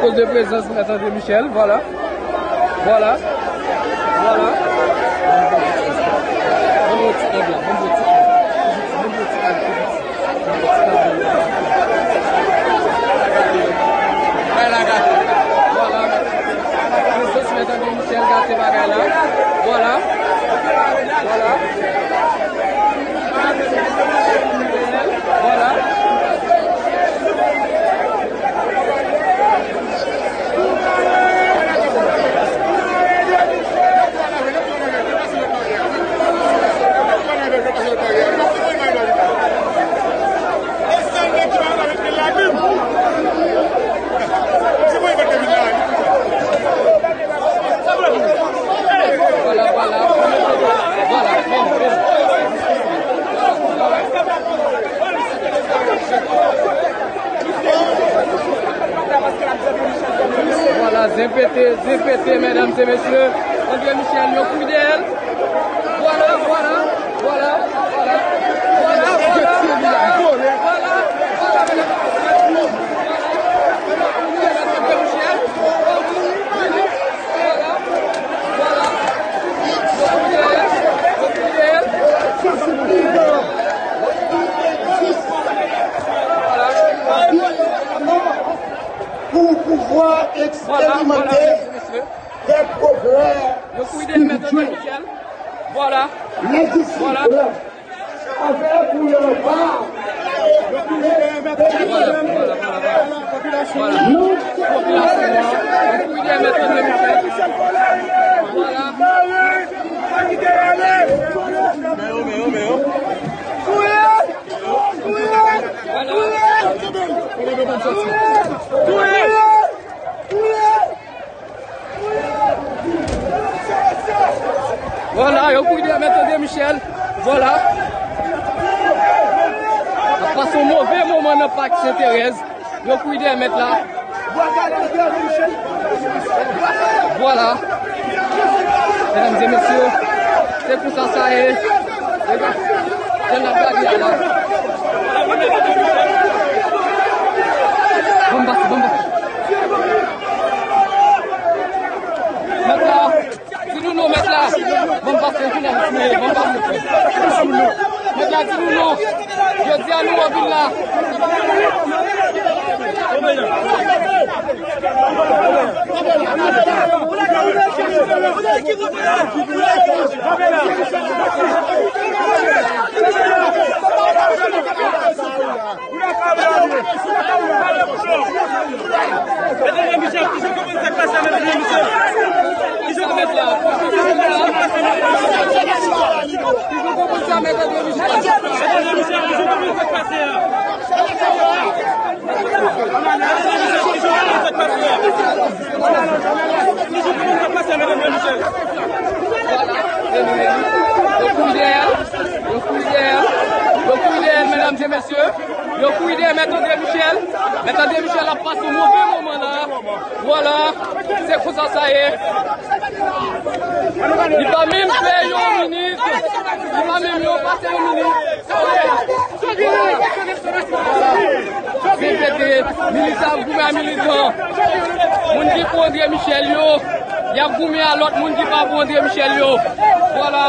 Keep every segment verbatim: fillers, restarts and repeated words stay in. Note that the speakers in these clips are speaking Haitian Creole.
Pose de prezans Mèt André Michel, vwala. Vwala. Vwala. Ban m yon ti ang la, ban m yon ti ang. Ban m yon ti ang. Vwala. Prezans Mèt André Michel gate bagay la. Vwala. Vwala. Vwala. Vwala, vwala. Vwala, vin, vin. Vwala, zen pete, zen pete, medam e mesye. André Michel, yo kouri dèyè l. Vwala, vwala, vwala, vwala. Vwala, vwala, vwala. Vwala, vwala, medam e mesye. Vwala, vwala. Vwala, vwala. Yo kouri dèyè l, yo kouri dèyè l. Vwala. Pou pouvwa eksperimante dè pwogrè spirityèl, lejistik la, avèk ou yo pa. Vwala, yo kouri dèyè Mèt André Michel. Vwala. N ap pase yon move moman nan Pak Senterèz. Yo kouri dèyè mèt la. Vwala. Medam e mesye, se konsa sa ye. Jan n ap gade a la. Ban m pase, ban m pase. Mèt la. Di nou non, mèt la. Ban m pase, ban m pase. Mèt la, di nou non. Jodi a nou an vil la. Yo kouri dèyè l, yo kouri dèyè l, yo kouri dèyè l, medam e mesye. Yo kouri dèyè Mèt André Michel. Mèt André Michel ap pase yon move moman la. Vwala. Se konsa sa ye. Li pa menm fè yon minit. Li pa menm yon pase yon minit. Vwala. Vwala. Se pete. Militan ap goumen a militan. Moun ki pou André Michel yo, y ap goumen a lòt moun ki pa pou André Michel yo. Vwala.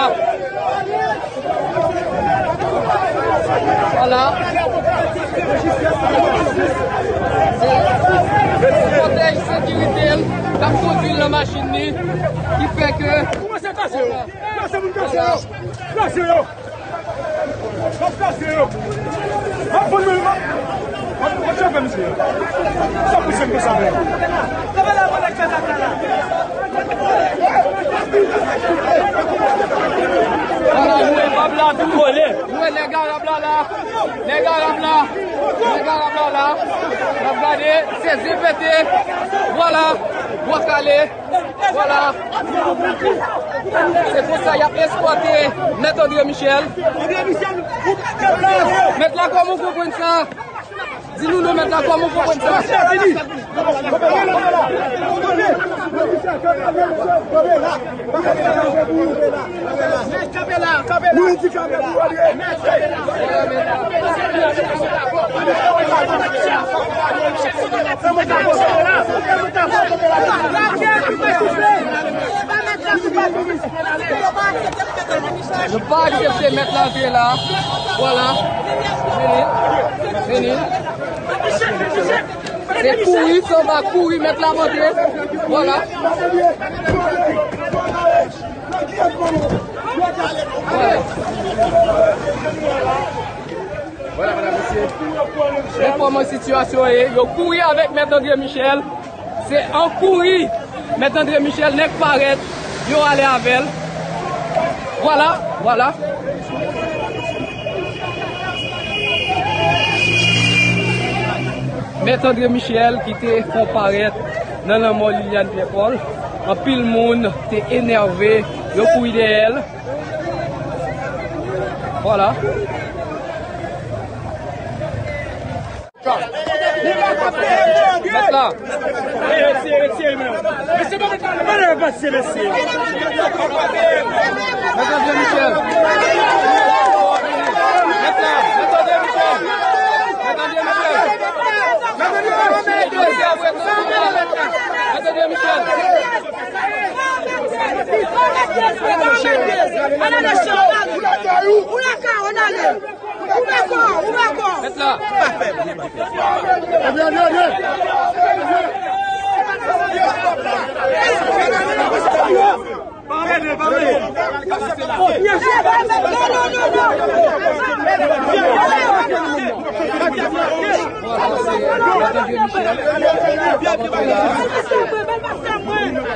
Vwala. Pwotèj sekirite l k ap kondui l nan machin li, ki fè ke... Kòmanse plase yo. Plase moun, plase yo. Plase yo. N ap plase yo. N ap pran nou. N ap, n ap fè misye. Sa pou se ke sa fè. Vwala, nou wè bab la tou vole. Nou wè nèg Arab la la. Nèg Arab la. Nèg Arab la la. N ap gade, se zen pete. Vwala. Bwa kale. Vwala. Se konsa y ap eskòte Mèt André Michel. Mèt la, kòman w konprann sa? Di nou non, mèt la, kòman w konprann sa? Yo pa aksepte mèt la antre la. Vwala. Vini. Vini. Se kouri, sanba kouri, mèt la antre. Vwala. Vwala. Vwala, medam, mesye. Men kòman sitiyasyon ye. Yo kouri avèk mèt André Michel. Se an kouri. Mèt André Michel, nèg parèt. Yo ale avè l. Vwala, vwala. Mèt André Michel ki te fè parèt nan lanmò Liliane Pierre Paul. Anpil moun te enève. Yo kouri dèyè l. Vwala. Mèt la. Mèt André Michel. Mèt la. Mèt André Michel. Mèt André Michel. Mèt André Michel. Mèt la.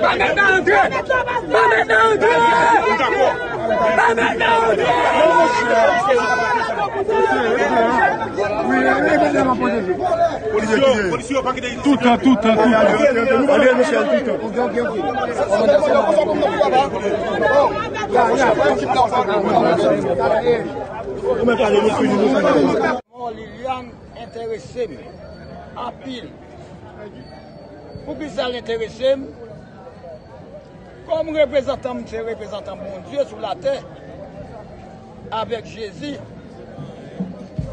Pa mèt la antre! Pa mèt la antre! Pa mèt la antre! Polisye yo pa kite. Toutan, toutan, toutan. André Michel, toutan. Mò Liliane enterese m anpil. Poukisa l enterese m? Kòm reprezantan m, se reprezantan Bondye sou latè avèk Jezi,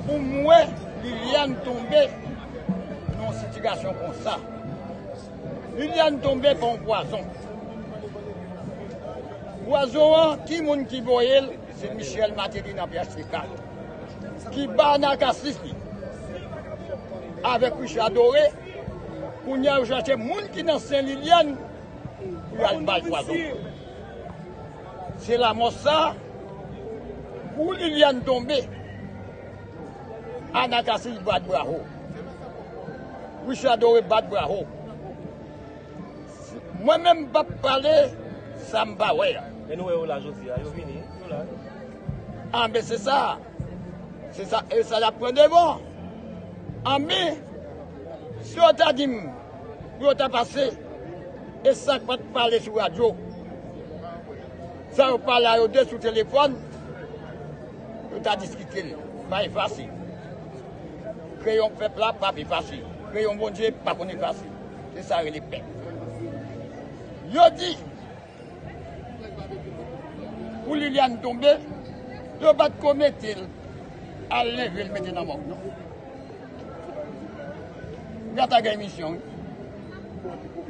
pou m wè Liliane tonbe nan yon sitiyasyon konsa. Liliane tonbe pa yon pwazon. Pwazon an, ki moun ki voye l? Se Michel Martelly nan P H T K, ki ba Anacasis li avèk Richard Doré. Kounye a, yo chache moun ki nan sen Liliane pou y al ba l pwazon. Se lanmò sa, pou Liliane tonbe, Anacasis bat bravo. Richard Doré bat bravo. Mwen menm, m p ap pale sa m pa wè a. Men nou wè yo la jodi a, yo vini, yo la. A, men se sa. Se sa, e sa y ap pran devan. A, men, si yo ta di m, pou yo ta pase, e sa k pa t pale sou radyo, sa yo pale a yo de sou telefòn, yo ta diskite l. Pa efase. Kreyon pèp la pa p efase. Kreyon Bondye pa konn efase. Se sa rele pèp. Yo di, pou Liliane tonbe, yo pa t ko mete l, al leve l mete nan mòg, non. Gata gen emisyon, wi.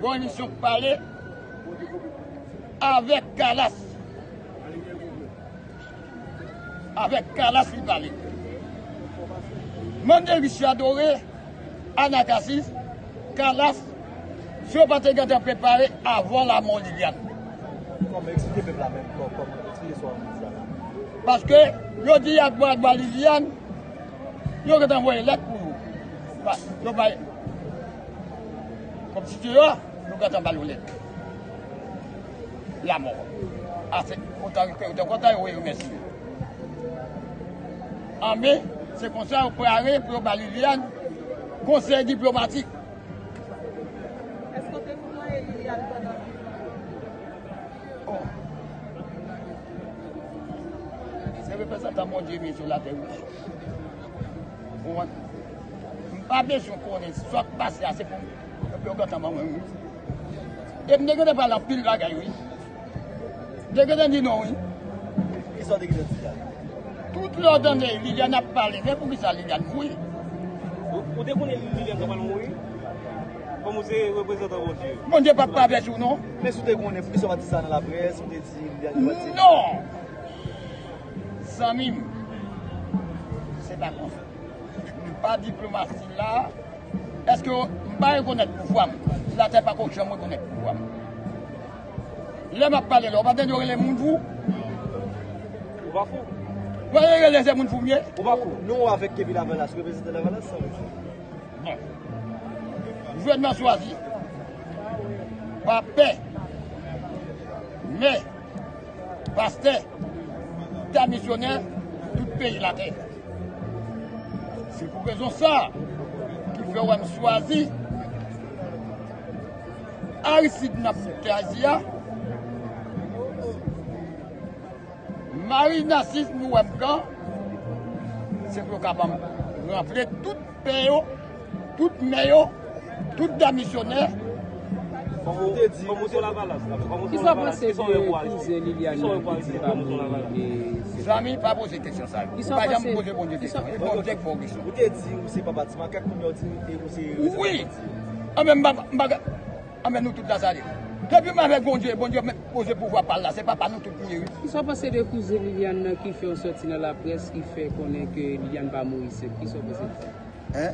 Gon emisyon k pale avèk Kalas. Avèk Kalas li pale. Mande Richard Doré, Anacasis, Kalas, si yo pa te gentan prepare avan lanmò Liliane. Kòman eksplike pèp la menm, kò-, kòman eksplike sa w ap di a la? Paske yo di y ap bwa, bwa Liliane, yo gentan voye lèt pou yo. Ba, yo bay. Kòm si te yo, yo gentan ba yo lèt. Lanmò. A se otorite yo te kontan, yo remèsye. Anben, se konsa yo pare pou yo ba Liliane konsèy diplomatik. Èske w te konnen Liliane pandan? Oh. Se reprezantan Bondye m ye sou latè, wi. Ou konprann? M pa bezwen konnen sa k pase a, se pou, pou yo gentan ban mwen, wi. E m te gentan pale anpil bagay, wi. M te gentan di non, wi. Kisa w te gentan di a? Tout lè w tande Liliane ap pale, men poukisa Liliane mouri? Ou, ou te konnen Liliane ta pral mouri? Kòm ou se reprezantan Bondye. Bondye p ap pa avèti w non. Men si w te konnen, poukisa w pa di sa nan laprès, ou te di Liliane yo pa di? Non! Zanmi m, se pa konsa. M pa diplomasi la. Èske m pa rekonèt pouvwa m? Latè pa ko janm rekonèt pouvwa m. Lè m ap pale la, ou pa tande yo rele moun fou? Ou pa fou. Ou pa rele se moun fou m ye? Ou pa fou. Nou avèk Kevin Lavalas, reprezantan Lavalas, sa vle di. Bon. Gouvènman chwazi pa pè, mè, pastè, ta misyonè, tout peyi latè. Se pou rezon sa ki fè w wè m chwazi Aristide nan bout tè a. Mari Nasis nou wè m pran, se pou yo ka ban m ranfle tout pè yo, tout mè yo, tout damisyonè. Kòm ou, kòm ou se Lavalas la, kòm ou se Lavalas, kisa w panse de kouzen Liliane nan ki di pa mouri? Zanmi, pa poze kesyon sa yo. Ou pa janm poze Bondye kesyon. E Bondye k fè w kesyon. Ou te di ou se papa Ti Makak, kounye a w di ou se reprezantan Bondye. Wi. Anben, m pa, m pa, anben, nou tout la salye. Depi m avèk Bondye, Bondye mèt poze pouvwa pa l la, se papa nou tout li ye, wi. Kisa w panse de kouzen Liliane nan ki fè yon sòti nan laprès ki fè konnen ke Liliane pa mouri senp? Kisa w panse de sa? Hein?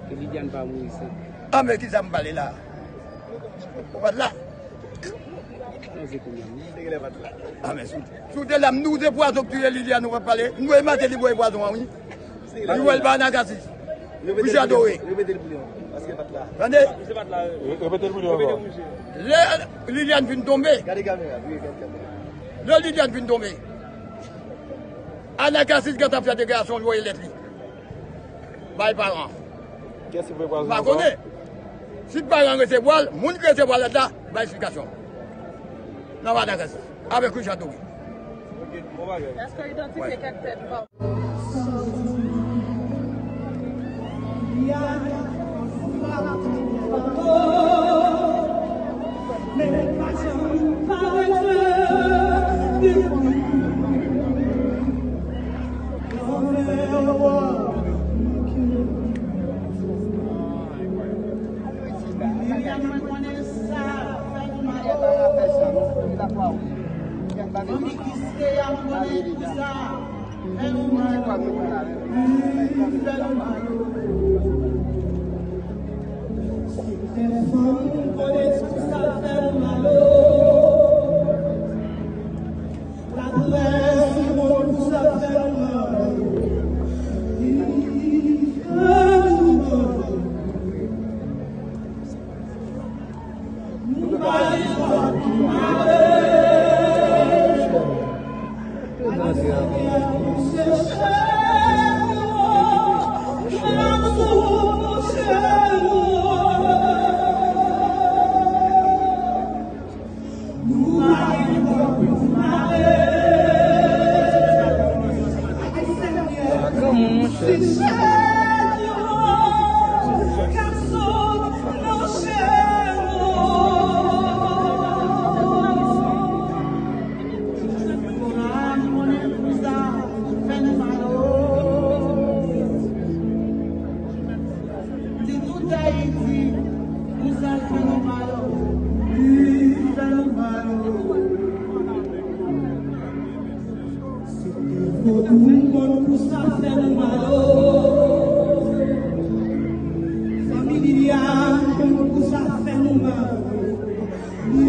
Ke Liliane pa mouri senp. Anben, kisa m pale la? Ou pa t la? Non, se kounye a, wi. Anben, si, si w te la, m di w se pwazon k touye Liliane, ou pa t pale. M voye Martelly voye pwazon an, wi. Li voye l ba Anakasis. Richard Doré. Repete l pou li ankò, paske l pa t la. Tande? Misye pa t la. Re-, repete l pou li ankò. Lè Liliane fin tonbe, gade kamera, wi, gade kamera. Lè Liliane fin tonbe, Anakasis gentan fè deklarasyon, l voye lèt li bay paran. Kiyès ki voye pwazon ankò? M pa konnen. Si paran resevwa l, moun ki resevwa lèt la, bay eksplikasyon. Nan Anakasis, avèk Richard Doré. Ok, bon bagay. Èske w idantifye kèk tèt pa w? Liliane, mwen konnen sa fè nou mal. Fanmi Christea, m konnen pou sa fè nou mal. Wi, fè nou mal. Stefan, m konnen pou sa fè nou mal. Laprès, m konnen pou sa fè nou mal. Wi, fè nou mal. Di tout Ayiti, pou sa fè nou mal. Wi, fè nou mal. Se te vodou m konn pou sa fè nou mal. Fanmi Liliane m konn pou sa fè nou mal. Wi,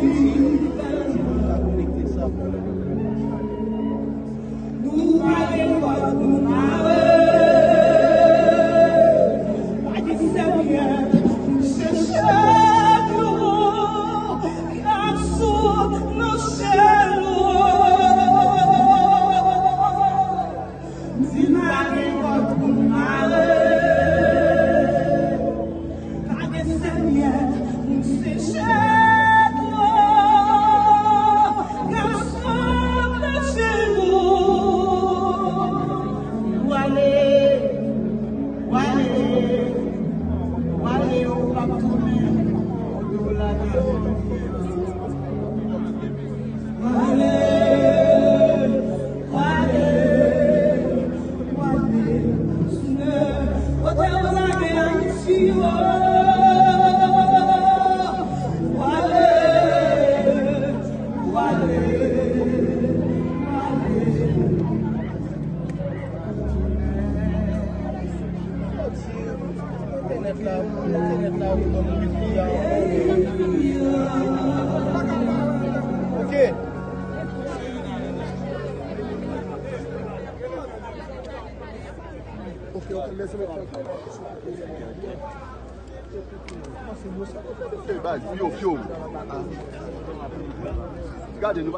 fè nou mal. Nou pa gen dwa pou nou mare. Pa gen sèvyèt, se chèn nou k ap sout nan chèn nou. Di nou pa gen dwa pou nou Ok. Ok, ok, lèse mèt. Hey, baz, yo, yo. Gade, nou